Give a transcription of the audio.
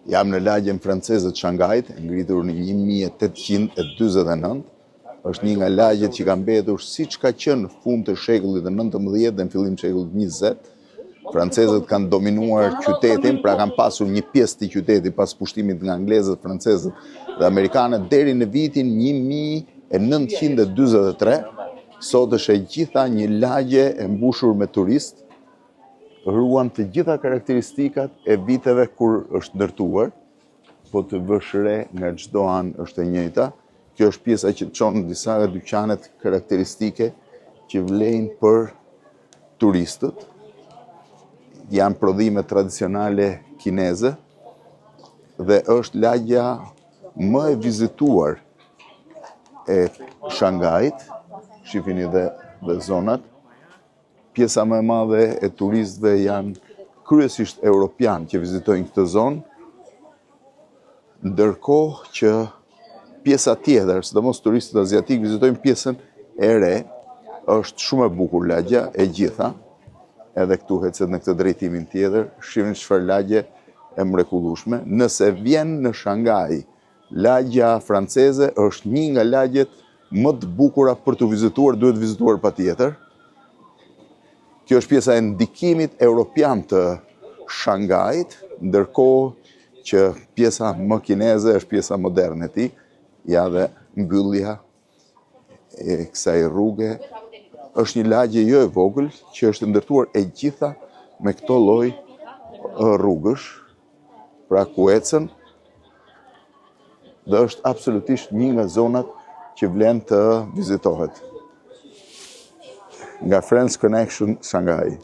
Jam në lagjen franceze të Shangait, ngritur në 1849. Është një nga lagjet që ka mbetur siç ka qenë në fund të shekullit të 19 dhe në fillim të shekullit 20. Francezët kanë dominuar qytetin, pra kanë pasur një pjesë të qytetit pas pushtimit nga anglezët, francezët dhe amerikanët deri në vitin 1943. Sot është e gjitha një lagje e mbushur me turistë, ruan të gjitha karakteristikat e viteve kur është ndërtuar, po të vësh re nga çdo anë është e njëjta. Kjo është pjesa që çon në disa nga dyqanet karakteristike që vlejnë për turistët. Janë prodhime tradicionale kineze dhe është lagja më e vizituar e Shangait. Shifini dhe, dhe zonat. Pjesa më e madhe e turistëve janë kryesisht europianë që vizitojnë këtë zonë, ndërkohë që pjesa tjetër, sidomos turistët aziatikë, vizitojnë pjesën e re, është shumë e bukur lagja e gjitha, edhe këtu ecet në këtë drejtimin tjetër, shihni çfarë lagje e mrekullueshme. Nëse vjen në Shanghai, Lagja franceze është një nga lagjet më të bukura për t'u vizituar, duhet vizituar patjetër. Kjo është pjesa e ndikimit europian të Shangait, ndërkohë që pjesa më kineze është pjesa moderne e tij, ja dhe mbyllja e kësaj rruge është një lagje jo e vogël që është ndërtuar e gjitha me këto lloj rrugësh, pra ku ecën dhe është absolutisht një nga zonat që vlen të vizitohet. Nga Friends Connection Shanghai.